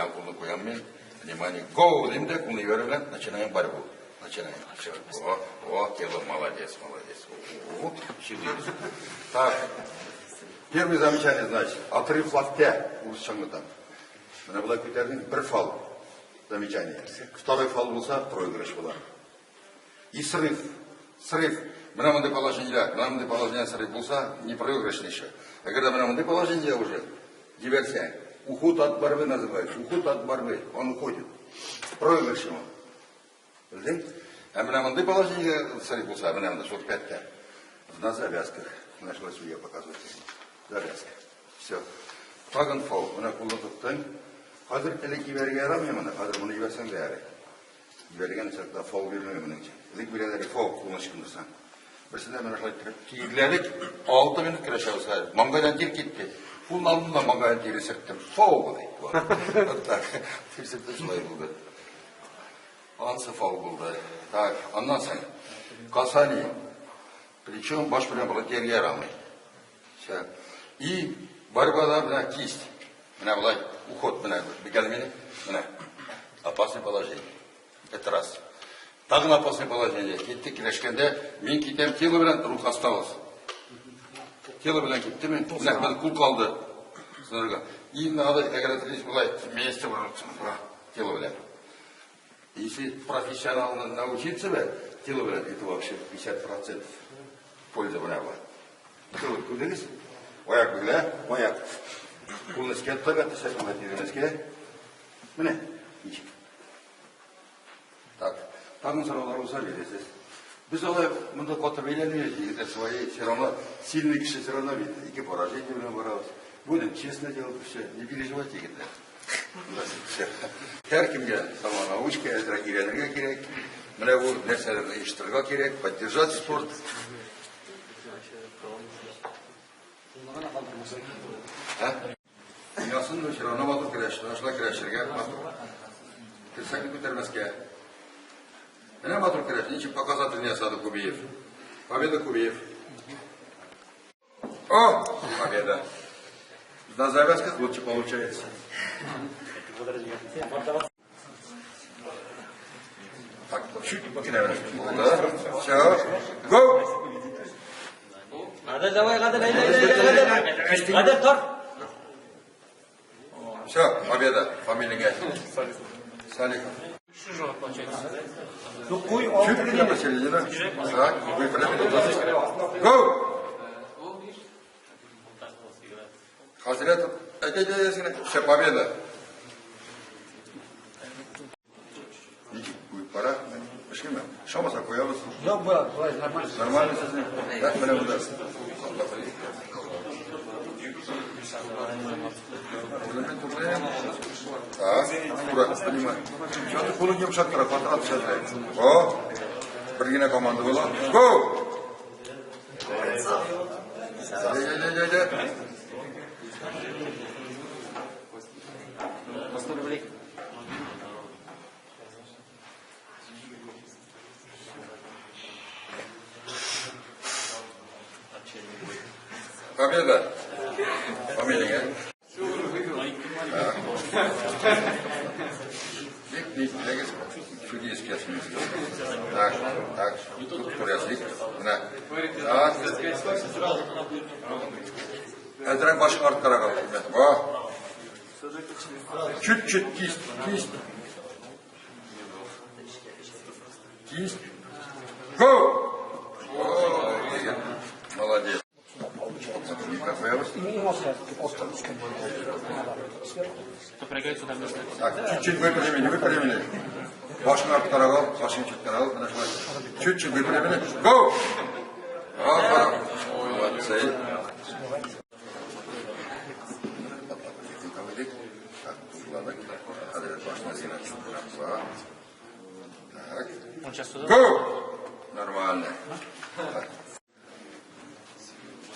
Куям, кулны куям мин. Внимание, go дим дә, кулны җибәрү белән начинаем борьбу. Начинаем. О, о, тело, молодец, молодец. О, сидит. Так, первое замечание, значит, отрыв локтя, урысчаңлатам. Менә болай күтәрдең, бер фал. Замечание. Второй фал булса, проигрыш була. И срыв. Срыв. Менә мондый положениедә, менә мондый положение срыв булса, не проигрышный еще. Әгәр дә менә мондый положениедә уже җибәрсәң, уход от борьбы называется. Уход от борьбы. Он уходит. Проигрыш ему. Белдең? Ә менә мондый положениедә срыв булса, менә монда шул пятьтә. На завязках. Менә шулай судья показывает. Завязка. Все. Тагын фол. Менә кулны тоттың. Хәзер элек җибәрергә ярамый моны. Хәзер моны җибәрсәң дә ярый. Җибәргән чакта фол бирелми моның өчен. Элек бирәләр фол, кулны ычкындырсаң. Берсендә менә шулай иттереп тирләдек. 6 минут көрәшәбез хәзер. Маңгайдан тир китте. Кулны алдым да маңгайдан тире сөрттем. Фол ди. Вот так. Тир сөрттем, шулай булды. Ансы фол булды. Так, аннан соң касание. Причем баш белән болай тияргә ярамый. Все. И борьбада менә кисть. Менә болай уход менә бигәлмени. Менә. Опасное положение. Это раз. Тагын опасное положение. Киттек көрәшкәндә мин китәм тело белән, рух осталось. Тело белән китте мин. Менә бер кул калды. Сынырга. И надо, әгәр дә болай вместе бороться. Тело белән. Если профессионально научиться бы, тело белән, это вообще 50% польза менә бар. Тело күрдегез? Аяк бөгелә, аяк. Кулны өскә тотарга, төшә шунда тирәнескә. Менә, ничек. Так, тагын сораулар булса бирәсез. Без алай монда каты бәйләнмибез, егетләр свои, все равно сильный кеше все равно бит. Ике поражение белән барабыз. Будем честно делать все, не переживайте, егетләр. Һәркемгә самонаучка әзрәк өйрәнергә кирәк. Менә бу нәрсәләрне оештырырга кирәк, поддержать спорт. Дөньясын все равно матур көрәш, менә шулай көрәшергә матур. Терсәкне күтәрмәскә. Менә матур көрәш, ничек показательный ясады Кубиев. Победа Кубиев. О, победа. На завязках лучше получается. Так, чуть покидаем. Да. Все. Го! Гадел, давай, Гадел, әйдә, әйдә, әйдә, Гадел. Гадел, тор. Все, победа. Фамилия Салихов. Ну, куй, Чуть прямо середина. Так, выпрямили. Го! Хазрет, все, победа. Ничек куеп бара? Эшлиме? Шамаса куябыз. Юк, була, болай нормально. Нормально сезнең? Так, менә монда. Так, аккуратно, понимаю. Что ты кулын йомшак тора, катыра төшә. О, бер генә команда була. Го! Әйдә, әйдә, әйдә. Победа! Фамилия? Бик нитмәгез, судейский Так, так, тут күрәсез. Менә. Так. Әзрәк башын арткарак ал. О! Чуть-чуть кисть, кисть. Кисть. Го! О, молодец. Так, чуть-чуть выпрямили, выпрямили. Башын арткарак ал, башын читкәрәк ал, менә шулай. Чуть-чуть выпрямили. Го! Афарин. Молодцы. Так, Так. Он сейчас туда. Го! Нормально. Так.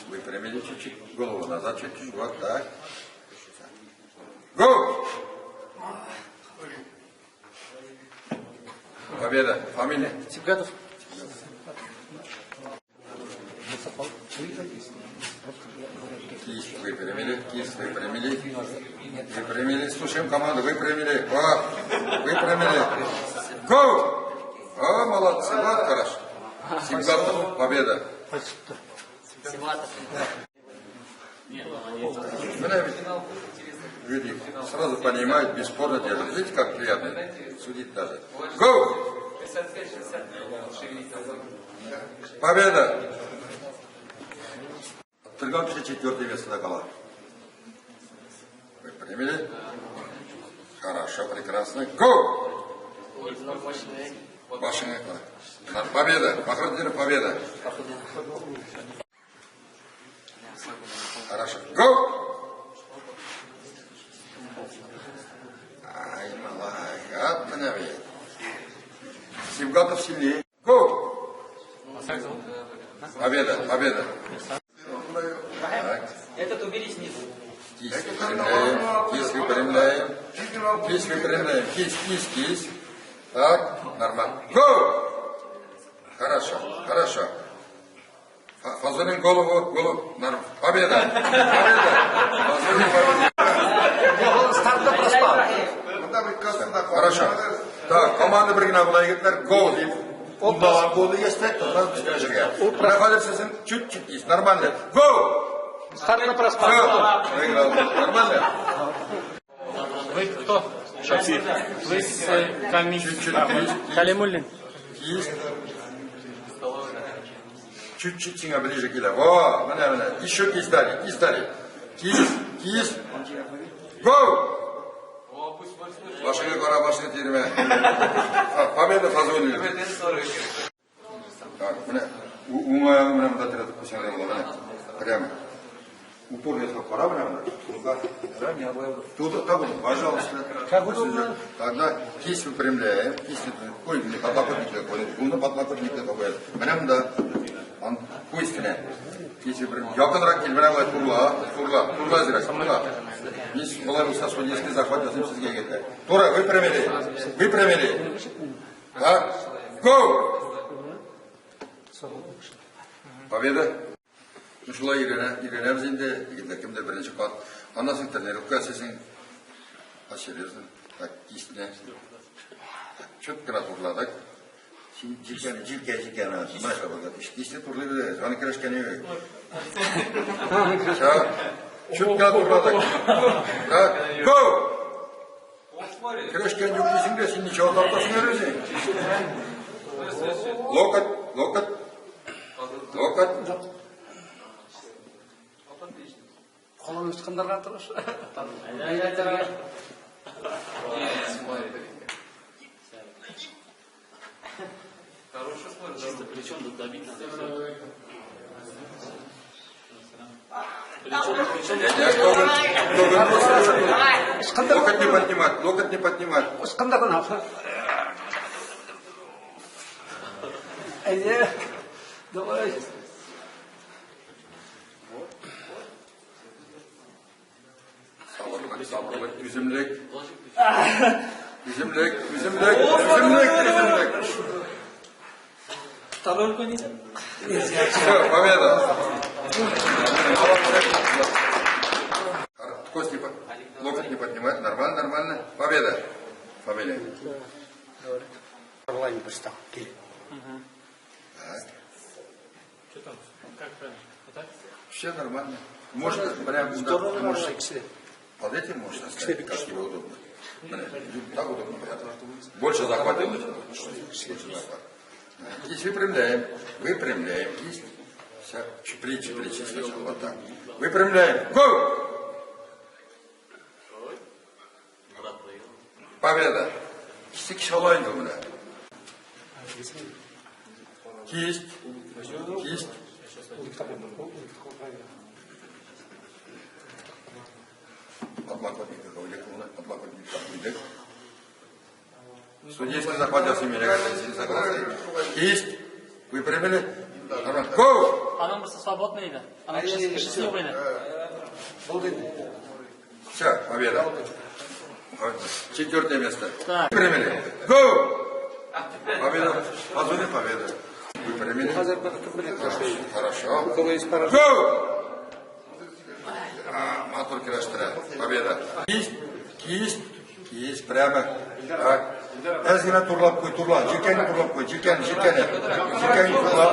Выпрямили чуть-чуть, голову назад чуть-чуть, вот так. Го! Победа. Фамилия? Сибгатов. Кисть выпрямили, кисть выпрямили. Выпрямили, слушаем команду, выпрямили. О, выпрямили. Go! О, молодцы, вот хорошо. Симгатов, победа. Симгатов. Менә ведь люди сразу понимают, бесспорно делают. Видите, как приятно судить даже. Go! Победа! Оттырган кеше четвертое место кала. Выпрямили. Хорошо, прекрасно. Go! Башыңа кала. Победа! Фахрутдинов, победа! Хорошо. Go! Ай, малай, вот менә бит. Сибгатов сильнее. Go! Победа, победа. Так. Этот убери снизу. Кисть выпрямляем, кисть выпрямляем, кисть выпрямляем, кисть, кисть, кисть. Так, нормально. Go! Хорошо, хорошо. Фазулин голову, голову, норм. Победа! Победа! Фазулин победа. Стартта проспал. Хорошо. Так, команда бер генә була, егетләр, go дип. Ул булды яшьтә, җиргә. Менә хәзер сезнең чуть-чуть есть, нормально. Go! Стартта проспал. Все, выиграл. Нормально? Вы кто? Вы с Камиль. Чуть-чуть кисть, Калимуллин. кисть. Чуть-чуть сиңа ближе килә. Во, менә, менә. Еще кисть дали, кисть дали. Кисть, кисть. Go! Башыңа кара, башыңа тирмә. Победа Фазуллин. Так, менә уң аягы менә монда терәтеп куйсаң да була, менә. Прямо. Упор ясап кара менә монда. Ну-ка. Туда, так вот, пожалуйста. Как удобно. Тогда кисть выпрямляем, кисть выпрямляем. Ой, мне подлокотник такой, кулны подлокотник такой. Менә монда. Ан куй өстенә. Кисть выпрямляем. Якынрак кил, менә болай турла, турла, турла әзрәк, турла. Мин болай булса, судейский захват ясыйм сезгә, егетләр. Тура, выпрямили. Выпрямили. Так. Go! Победа. Ну, шулай өйрәнә, өйрәнәбез инде, егетләр, кемдер беренче кат. Аннан соң тренировка ясыйсың. А серьезно? Так, кистьне. Чуть кына турладык. Син җилкәне, җилкә, җилкәне. Менә шулай булды. Кистьне турлый беләбез. Аны көрәшкән юк. Всё. Чуть кына турладык. Так, go! Көрәшкән юк дисең дә, син ничего тартасың әле үзең? Локоть, локоть. Локоть. Кулын ычкындырган торыш. Чисто плечом добить надо. Я түгел, түгел. Локоть не поднимать, локоть не поднимать. Ычкындырган. Әйе. Давай. Сабырлык, сабырлык, түземлек. Түземлек, түземлек, түземлек, түземлек. Второй конец. Все, победа. Кость не под... Локоть не поднимать. Нормально, нормально. Победа. Фамилия. Орлайн пристал. Кил. Так. Что там? Как правильно? Вот так? Все нормально. Можно прям Здорово, да, можно можешь. кіші. Под этим можно оставить, как тебе удобно. Менә, так удобно. Больше захват делать. Больше захват. Кисть выпрямляем. Выпрямляем кисть. Все, плечи, плечи сначала. Вот так. Выпрямляем. Go! Победа. Кисти кеше инде менә. Кисть. Кисть. Подлокотник куйдык, подлокотник куйдык. Судейский захват ясыйм мин, әгәр согласны. Кисть. Выпрямили. Нормально. Go! Аның берсе свободный иде. Аның кешесе юк иде. Булды инде. Все, победа. Четвертое место. Так. Выпрямили. Go! Победа. Позвони, победа. Выпрямили. Хәзер бер кем белә. Хорошо. У кого есть пара. Go! Матур көрәштерә. Победа. Кисть, кисть, кисть, прямо. Так. Әз генә турлап куй, турла. Җилкәне турлап куй, җилкәне, җилкәне. Җилкәне турлап.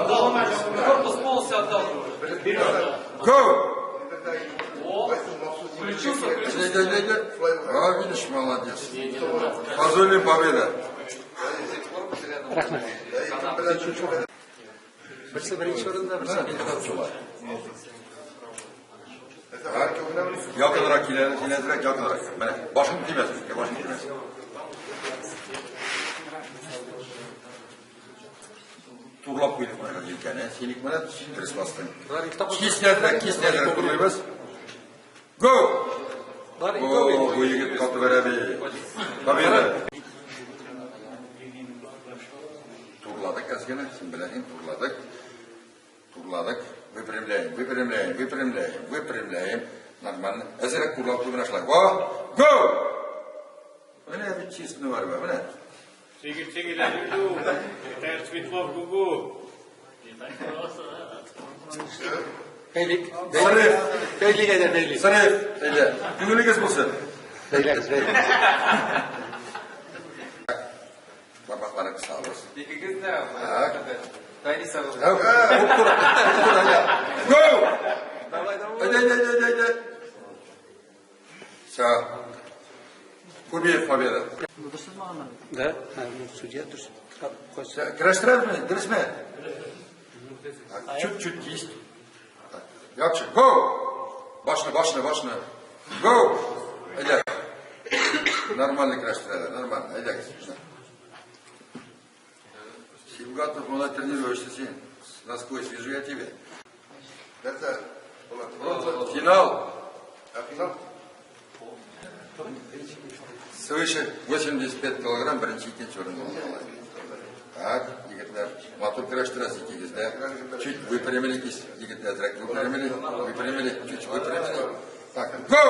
Корпус полностью отдал. Go! Включился, включился. Иди, иди, иди. А, видишь, молодец. Позволим победа. Рәхмәт. Берсе беренче урында, берсе икенче урында. Якынрак килә, киләзрәк, якынрак. Менә, башың тимәсен, башың тимәсен. Турлап куйдык менә җилкәне. Синеке менә дөрес бастың. Кисть әзрәк, кисть әзрәк турлыйбыз. Go! Бар О, ике бу егет каты бәрә бит. Победа. Турладык әз генә, син беләсең, турладык. Турладык. Выпрямляем, выпрямляем, выпрямляем, выпрямляем. Нормально. Әзрәк турлап куй менә шулай. Во! Go! Менә бит чистый бар, менә. Чигель, чигель, люлю. Виталий Светлов, гугу. Бәйлик. Срыв. Бәйлик әйдә, бәйлик. Срыв. Әйдә. Күңелегез булсын. Бәйләгез, бәйлик. Бармакларны кысабыз. Икегез дә Так. Тайни сабыр. Туп тур, туп тур, әйдә. Go! Давай, давай. Әйдә, әйдә, әйдә, әйдә. Все. Кубиев победа. Да, ну, судья дөрес. Куйса. Көрәштерәбезме? Дөресме? Так, чуть-чуть кисть. Так, Яхшы. Go! Башны, башны, башны. Go! Әйдә. Нормально көрәштерәләр, нормально. Әйдәгез. Сибгатов, молодой тренируешься син. Насквозь вижу я тебя. Финал. Свыше 85 килограмм беренче икенче урын алды. Так, егетләр, матур көрәштерәсез икегез дә. Чуть выпрямили кисть, егетләр, әзрәк выпрямили, выпрямили, чуть выпрямили. Так, go!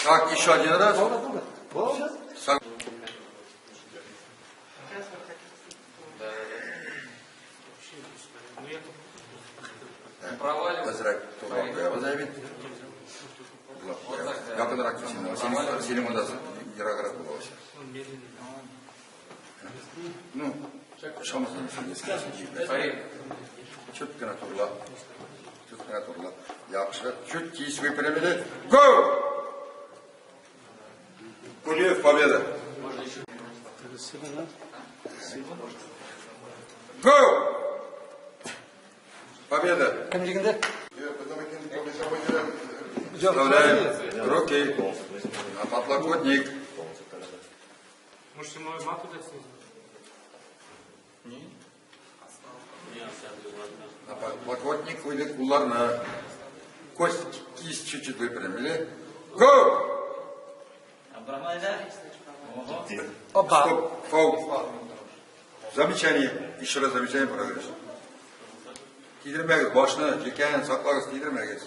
Так, еще один раз. Сам- Әзрәк турлап куябыз әйбит. Турлап куябыз. Якынрак син, синең синең монда ераграк була вообще. Ну, чамасын Чуть кенә турла. Чуть кенә турла. Яхшы. Чуть кисть выпрямили. Go! Кулиев, победа. Go! Победа. Кем җиңде? Вставляем руки на подлокотник. Может, ему мату дать снизу? На подлокотник куйдык кулларны. Кость, кисть чуть-чуть выпрямили. Go! Опа. Стоп, фаул. Замечание. Еще раз замечание прогресс. Тидермәгез, башны, җилкәне саклагыз, тидермәгез.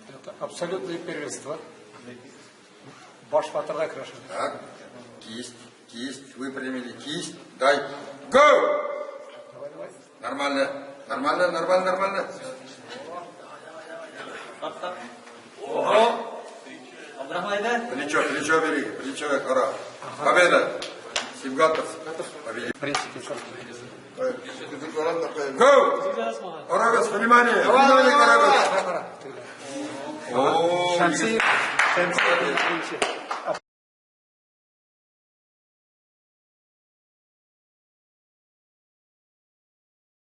Это абсолютное первенство. Баш батырга көрәшә. Так, кисть, кисть, выпрямили, кисть, дай. Go! Давай, давай. Нормально, нормально, нормально, нормально. Ого! Абдрахман әйдә. Плечо, плечо бери, плечо, кара. Победа. Сибгатов. Победил. В принципе, сам. Go! Карагыз, внимание! Внимание, карагыз! Кара, О, Шәмсиев, Шәмсиев беренче.